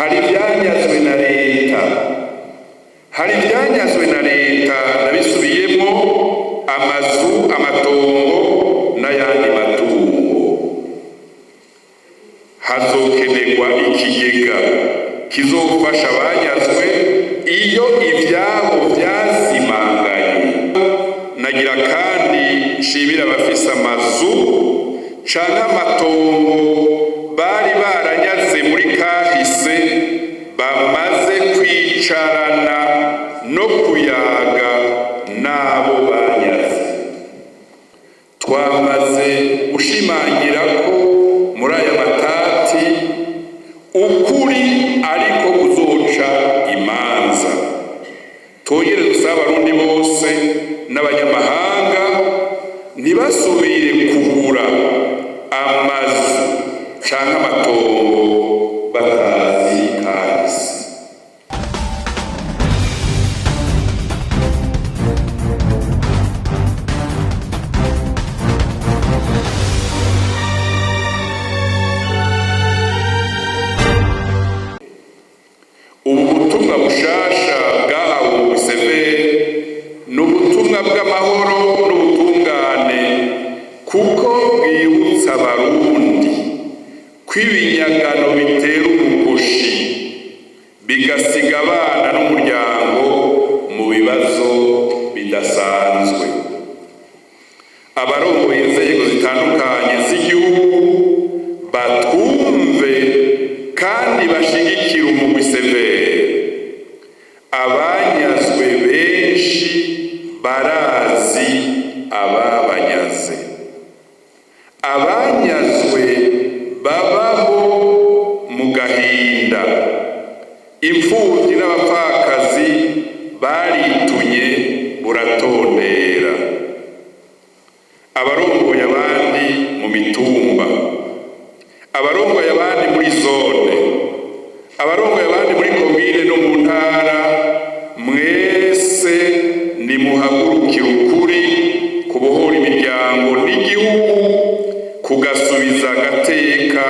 Hari ivyanyazwe na leta, hari ivyanyazwe na leta, nabisubiyemo: amazu, amatongo n'ayandi matungo. Hazokenerwa ikigega kizofasha abanyazwe iyo ivyabo vyazimanganye. Nagira kandi nshimira abafise amazu canke amatongo bari baranyaze muri kahise, bamaze kwicarana no kuyaga n'abo banyaze. Twamaze gushimangira ko muri aya matati ukuri ariko kuzoca imanza. Twongere dusaba Abarundi bose n'abanyamahanga ntibasubire kugura amazu canke amatongo batazi kahise. Ubu butumwa bushasha bwahawe Museveni ni ubutumwa bw'amahoro n'ubutungane, kuko bwibutsa Abarundi ko ibinyagano bitera umukoshi, bigasiga abana n'umuryango mu bibazo bidasanzwe. Abarongoye inzego zitandukanye z'igihugu batwumve kandi bashigikire umugwi Severe. Abanyazwe benshi barazi ababanyaze. Abanyazwe babaho mu gahinda. Imfuvyi n'abapfakazi baritunye buratondera. Abarongoye abandi mu mitumba, abarongoye abandi muri zone, abarongoye abandi muri komine no mu ntara, mwese nimuhagurukire ukuri kubohora imiryango n'igihugu, kugasubiza agateka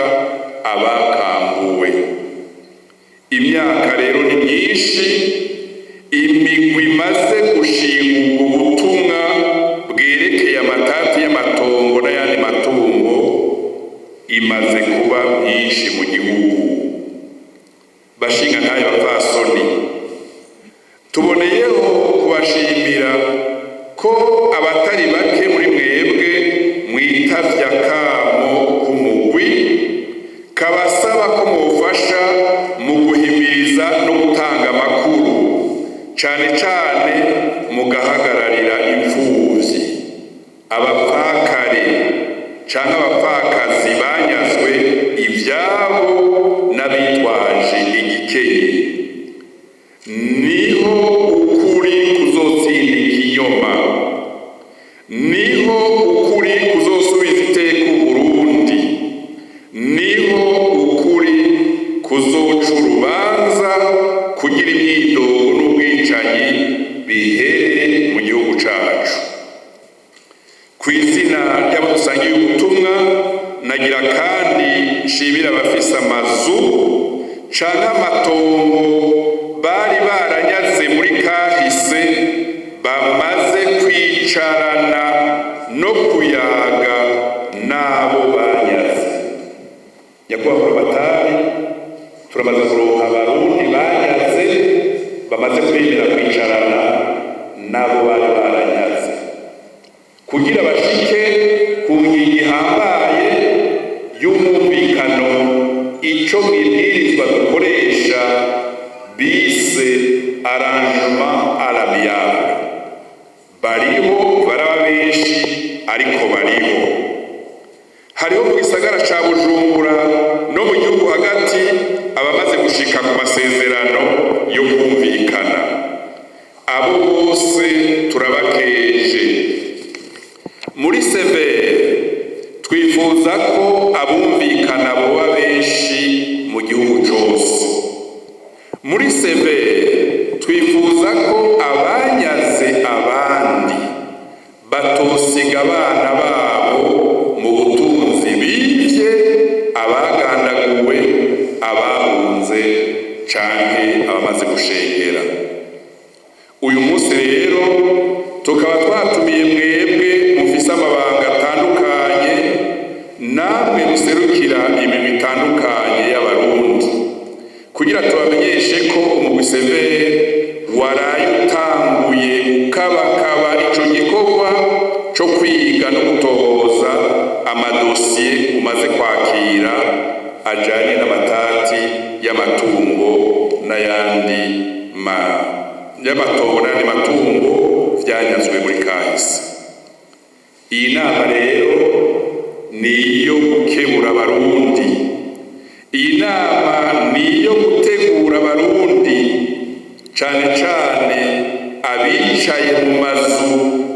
abakambuwe. Imyaka rero ni myinshi imigwi imaze gushinga ubwo butumwa bwerekeye amatati y'amatongo n'ayandi matungo imaze kuba myinshi mu gihugu. Bashinga ntayo, bapfasoni, tuboneyeho kubashimira ko abatari bake muri mwebwe mwitavye akamo k'umugwi kabasaba ko mufasha mu guhimiriza no gutanga amakuru, cane cane mugahagararira imfuvyi, abapfakare canke abapfakazi banyazwe ivyabo n'abitwaje igikenye. Niho ukuri kuzotsinda ikinyoma, niho ukuri kuzosubiza iteka Uburundi, niho ukuri kuzoca urubanza kugira imyidogo n'ubwicanyi bihere mu gihugu cacu. Ku izina ry'abo dusangiye ubutumwa, nagira kandi nshimira abafise amazu canke amatongo bari baranyaze muri kahise, bamaze kwicarana no kuyaga n'abo banyaze. Nyakubahwa Buramatari, turamaze kuronka Abarundi banyaze bamaze kwemera kwicarana n'abo bari baranyaze kugira bashike ku ngingo ihambaye y'umwumvikano, ico mwibwirizwa dukoresha bise arrangement à l'amiable. Bariho, baraba benshi, ariko bariho. Hariho mu gisagara ca Bujumbura no mu gihugu hagati abamaze gushika ku masezerano yo kumvikana. Abo bose turabakeje. Muri Severe twifuza ko abumvikana boba benshi mu gihugu cose. Muri Severe twifuza ko abanyaze abandi batosiga abana babo mu butunzi bivye abagandaguwe, abahunze. Canke abamaze gushengera. Uyu munsi rero tukaba twatumiye mwebwe mufise amabanga atandukanye, namwe muserukira imigwi itandukanye y'Abarundi, kugira tubamenyeshe ko umugwi CVR waraye utanguye gukabakaba ico gikorwa co kwiga no gutohoza amadosiye umaze kwakira ajanye n'amatati y'amatungo n'ayandi ma y'amatongo n'ayandi matungo vyanyazwe muri kahise. Iyi nama rero ni iyo gukebura Abarundi, iyi nama ni iyo gutegura Abarundi, cane cane abicaye mu mazu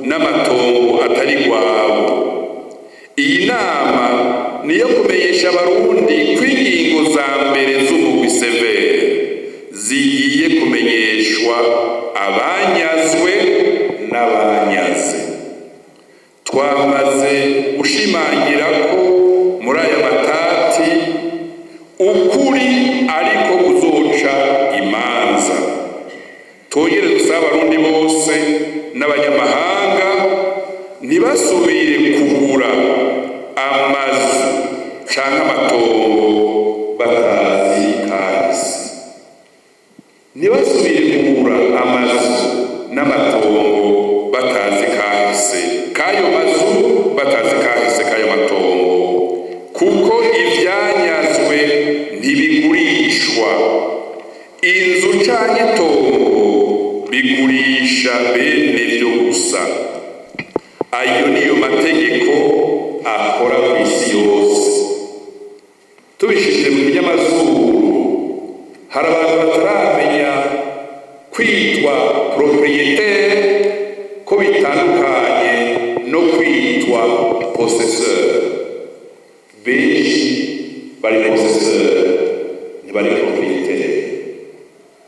n'amatongo atari gwabo. Iyi nama ni iyo kumenyesha Abarundi ko ingingo za mbere z'umugwi CVR zigiye kumenyeshwa abanyazwe n'abanyaze. Twamaze gushimangira ko muri aya matati ukuri ariko kuzoca imanza. Twongere dusaba Abarundi bose n'abanyamahanga ntibasubire kugura amazu canke amatongo batazi kahise, ntibasubire kugura amazu n'amatongo batazi kahise k'ayo mazu, batazi kahise k'ayo matongo, kuko ivyanyazwe ntibigurishwa. Inzu canke itongo bigurisha bene vyo gusa. Ayo niyo mategeko akora ku isi yose. Tubishije mu kinyamazuru, hari abantu bataramenya kwitwa propriétaire ko bitandukanye no kwitwa possesseur. Benshi bari possesseur, ntibari propriétaire.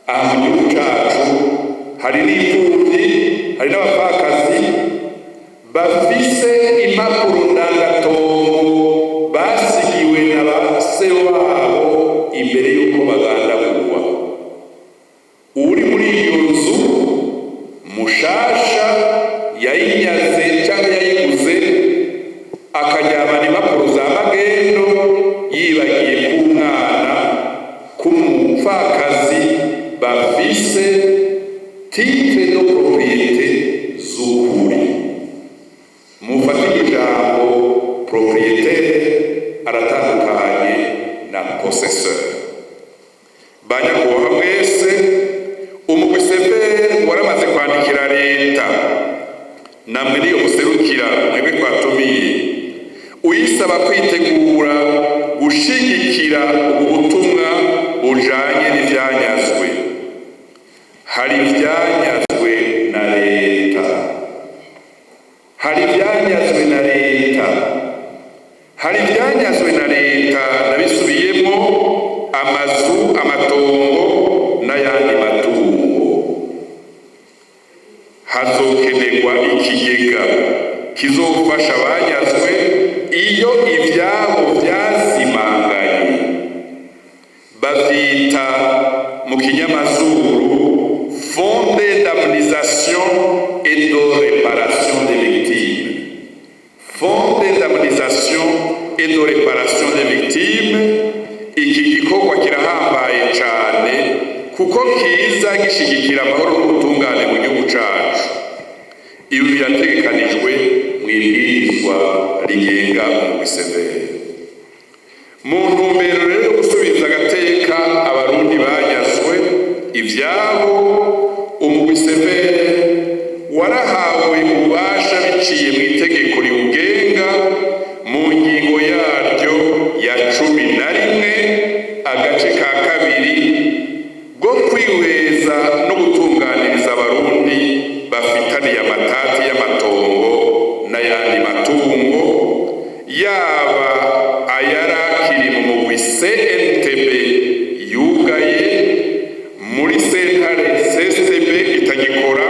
Aha mu gihugu cacu hari n'imfuvyi, hari n'abapfakazi bafise impapuro ndangatongo basigiwe na ba se wabo imbere y'uko bagandagurwa. Uri muri iyo nzu mushasha yayinyaze cyangwa yayiguze, akaryamana impapuro za magendo, yibagiye k'umwana k'umupfakazi bafise titre de propriété z'ukuri. Mufate ijambo propriétaire, aratandukanye na possesseur. Banyakubahwa mwese, umugwi CVR waramaze kwandikira leta, namwe niyo muserukira, mwebwe twatumiye, uyisaba kwitegura gushigikira ubu butumwa bujanye n'ivyanyazwe. Hari ivyanyazwe na leta, hari ivyanyazwe na leta, hari ivyanyazwe na leta, nabisubiyemo: amazu, amatongo n'ayandi matungo. Hazokenerwa ikigega kizofasha abanyazwe iyo ivyabo vyazimanganye, bavyita mu kinyamazuru fonds d'indemnisation et de réparation des victimes. Fonds d'indemnisation et de réparation des victimes. Iki gikorwa kirahambaye cane kuko kiza gishigikira amahoro n'ubutungane mu gihugu cacu. Ibi birategekanijwe mu ibwirizwa rigenga umugwi CVR. Mu ntumbero rero yo gusubiza agateka Abarundi banyazwe ivyabo, umugwi CVR warahawe ububasha biciye mu itegeko riwugenga mu ngingo yaryo ya 11 agace ka 2 bwo kwihweza no gutunganiriza Abarundi bafitaniye amatati y'amatongo n'ayandi matungo, yaba ayarakiri mu mugwi CNTB yugaye, muri sentare CSTB itagikora,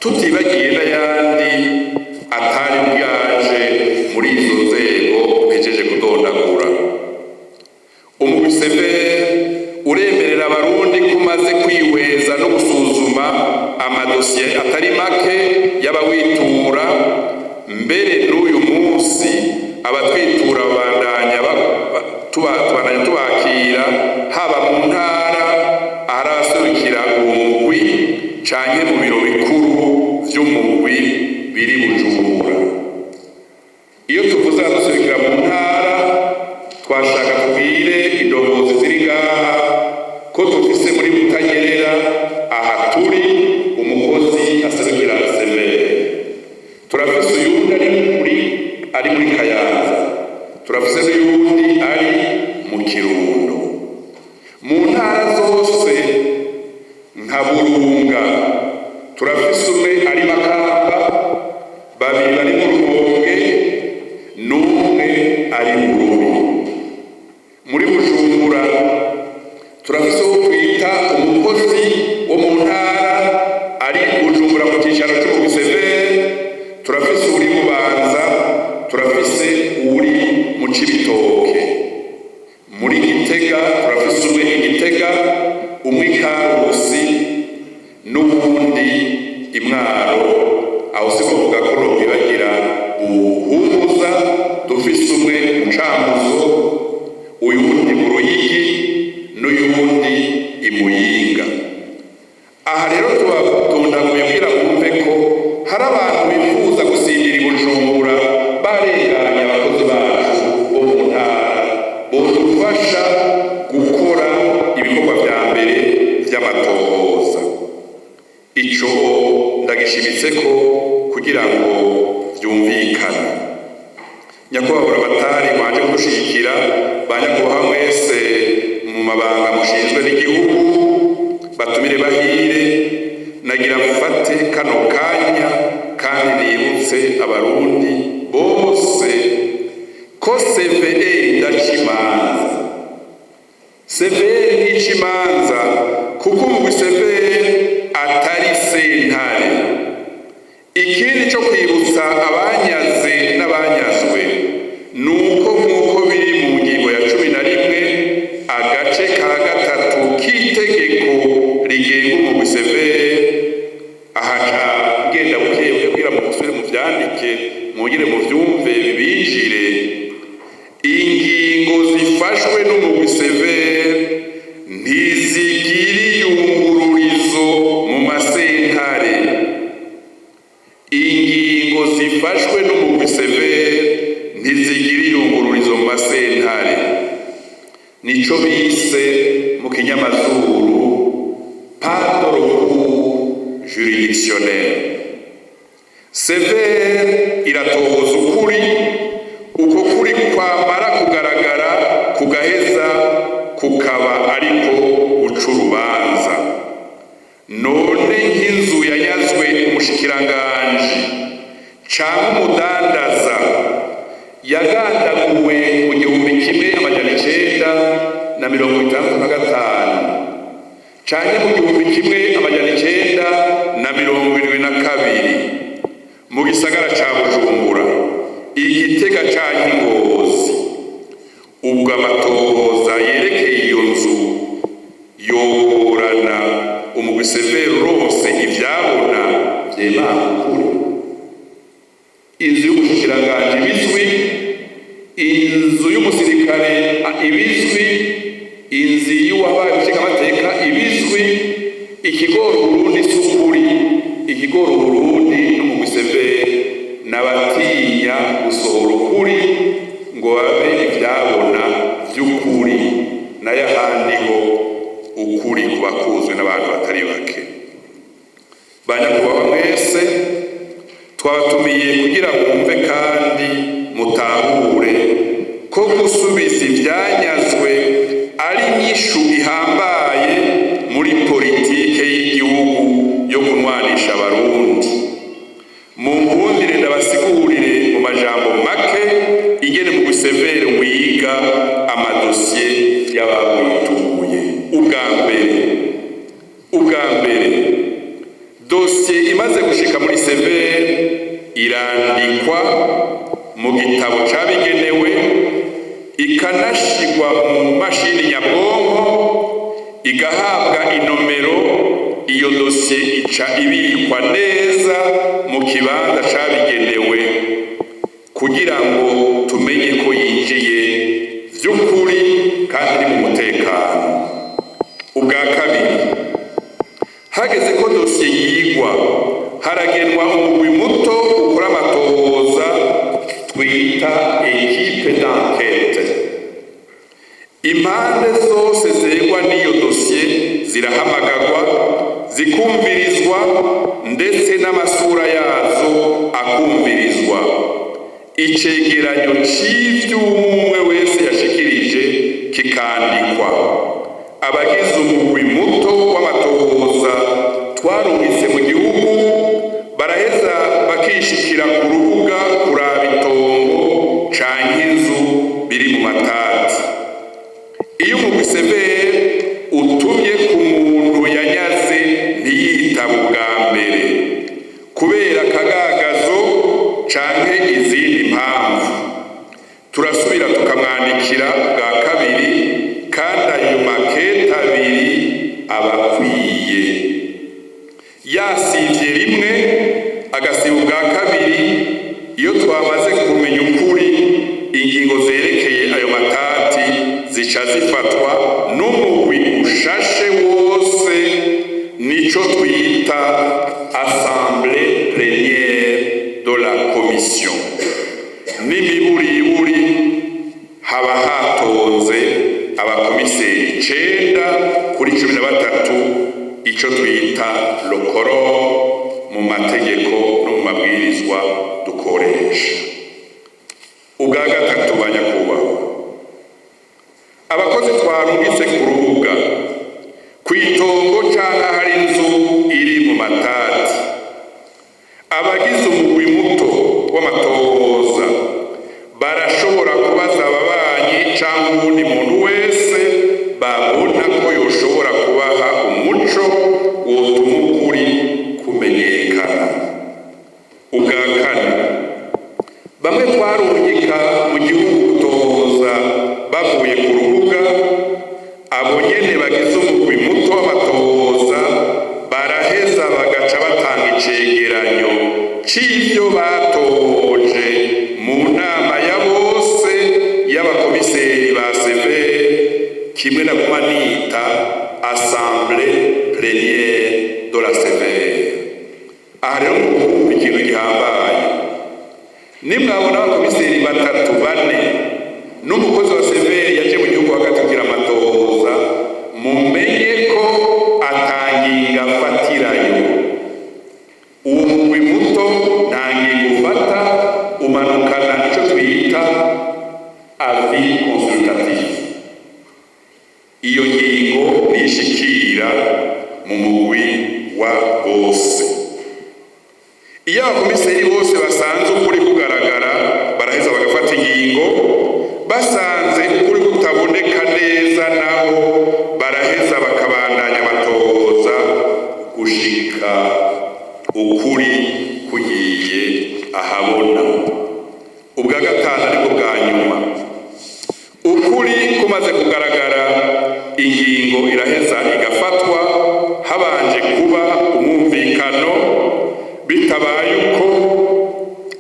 tutibagiye n'ayandi atari bwaje muri izo nzego mpejeje kudondagura. Umugwi CVR uremerera Abarundi. Amadosiye atari make y'abawitura, mbere n'uyu munsi abatwitura babandanya tubandanya tubakira, haba mu ntara ahari abaserukira uwo mugwi canke mu biro bikuru vy'umugwi biri Bujumbura. Iyo tuvuze abaduserukira mu ntara, twashaka tubwire indongozi ziri ngaha ko dufise muri Butanyerera aha turi umukozi aserukira CVR, turafise uyundi ari muri Kayanza, turafise n'uyundi ari mu Kirundo. Mu ntara zose nka Burunga turafise umwe ari Makamba, babiri bari mu Rumonge, n'umwe ari Bururi. Muri Bujumbura turafise uwo twita umukozi wo mu ntara ari Bujumbura ku cicaro c'umugwi CVR, turafise uri Bubanza, turafise uri mu Cibitoke. Muri Gitega turafise umwe i Gitega, umwe i Karusi n'uwundi i Mwaro. Aho si kuvuga ko nokwibagira Buhumuza, dufise umwe mu Cankuzo, uyundi mu Ruyigi n'uyundi i Muyinga. Aha rero tubatondaguye kugira mwumve ko hari abantu bifuza gusimbira i Bujumbura barenganya abakozi bacu bo mu ntara bodufasha gukora ibikorwa vya mbere vy'amatohoza. Ico ndagishimitse ko kugira ngo vyumvikane. Nyakubahwa Buramatari mwaje kudushigikira, ba nyakubahwa mwese mu mabanga mushinzwe n'igihugu, batumire bahire, nagira mfate kano kanya kandi nibutse Abarundi bose ko CVR idaca imanza. CVR ntica imanza kuko umugwi CVR atari sentare. Ikindi cyo kwibutsa abanyaze n'abanyazwe ni uko, nk'uko biri mu ngingo ya 11 agace ka gatatu k'itegeko rigenga umugwi CVR, aha ca ngenda bukebuke kugira ngo musubire muvyandike, mwongere muvyumve bibinjire: ingingo zifashwe n'umugwi CVR ntizigira iyungururizo mu masentare. Ingingo zifashwe n'umugwi CVR ntizigira iyungururizo mu masentare, nico bise mu kinyamazuru pas de recours juridictionnel. CVR iratohoza ukuri, uko kuri kwamara kugaragara kugaheza kukaba ariko guca urubanza. None nk'inzu yanyazwe umushikiranganji canke umudandaza yagandaguwe mu 1965 canke mu 1972 mu gisagara ca Bujumbura, Igitega canke Ingozi, ubwo amatohoza yerekeye iyo nzu yogorana umugwi CVR uronse ivyabona vyemanga ukuri? Inzu y'umushikiranganji bizwi, inzu y'umusirikare ibizwi, inzu y'uwabaye umushingamateka ibizwi. Ikigora Uburundi si ukuri, ikigora Uburundi n'umugwi CVR n'abatinya gusohora ukuri ngo babe ivyabona vy'ukuri. Nayo ahandi ho ukuri kuba kuzwi n'abantu batari bake. Banyakubahwa mwese, twabatumiye kugira mwumve kandi mutahure ko gusubiza ivyanyazwe ari inyishu ihambaye muri politike y'igihugu yo kunwanisha Abarundi. Mu nkundire ndabasigurire mu majambo make ingene mu CVR wiga amadosiye y'abawituye. Ubwa mbere, dosiye imaze gushika muri CVR irandikwa mu gitabo cabigenewe, ikanashigwa mu mashini nyabwonko, igahabwa inomero. Iyo dosiye ica ibikwa neza mu kibanza cabigenewe kugira ngo tumenye ko yinjiye vy'ukuri kandi iri mu mutekano. Ubwa kabiri, hageze ko dosiye yigwa, haragenwa umugwi muto ukora amatohoza twita équipe d'enquête. Impande zose zegwa n'iyo dosiye zirahamagagwa, zikumvirizwa, ndetse n'amasura yazo akumvirizwa. Icegeranyo c'ivyo umwe wese yashikirije kikandikwa. Abagize umugwi muto w'amatohoza twarungitse mu gihugu baraheza bakishikira ku rubuga kuraba itongo canke inzu biri mu matati. Iyo umugwi CVR utumye ku muntu yanyaze ntiyitaba ubwa mbere kubera akagagazo canke izindi mpamvu, turasubira tukamwandikira bwa kabiri, kandi ayo makete abiri aba akwiye. Yasivye rimwe, agasiba ubwa kabiri, iyo twamaze kumenya ukuri, ingingo zerekeye ayo matati zica zifatwa n'umugwi ushashe wose, nico twita assemblée plénière de la commission. N'imiburiburi haba hatonze abakomiseri 9 kuri 13, ico twita le quorum mu mategeko no mu mabwirizwa dukoresha. Ubwa gatatu, banyakubahwa, abakozi twarungitse ku rubuga, kw'itongo canke ahari inzu iri mu matati, abagize umugwi muto w'amatohoza barashobora kubaza ababanyi canke uwundi muntu wese babona ko yoshobora kubaha umuco wotuma ukuri kumenyekana. Ubwa kane, bamwe twarungika mu gihugu gutohoza bavuye ku rubuga, abo nyene bagize umugwi muto w'amatohoza baraheza bagaca batanga icegeranyo c'ivyo batohoje mu nama ya bose y'abakomiseri ba CVR, kimwe naguma nita assemblée plénière de la CVR. Aha rero mu ikintu gihambaye, nimwabona abakomiseri batatu, bane n'umukozi wa CVR yaje mu gihugu hagati kugira amatohoza, mumenye ko atanginga afatirayo. Uwo mugwi muto nta ngingo ufata, umanukana ico twita avis consultatif. Iyo ngingo nishikira mu mugwi wa bose. Iyo abakomiseri bose basanze ukuri kugaragara, baraheza bagafata ingingo. Basanze ukuri kutaboneka neza naho, baraheza bakabandanya amatohoza gushika ukuri kugiye ahabona. Ubwa gatanu, ariko bwa nyuma, ukuri kumaze kugaragara, ingingo iraheza igafatwa habanje kuba umwumvikano. Bitabaye uko,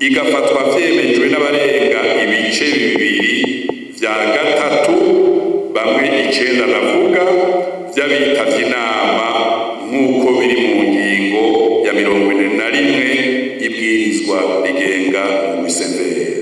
igafatwa vyemejwe n'abarenga ibice bibiri vya gatatu, bamwe 9 navuga, vy'abitavye inama, nk'uko biri mu ngingo ya 41 ibwirizwa rigenga umugwi CVR.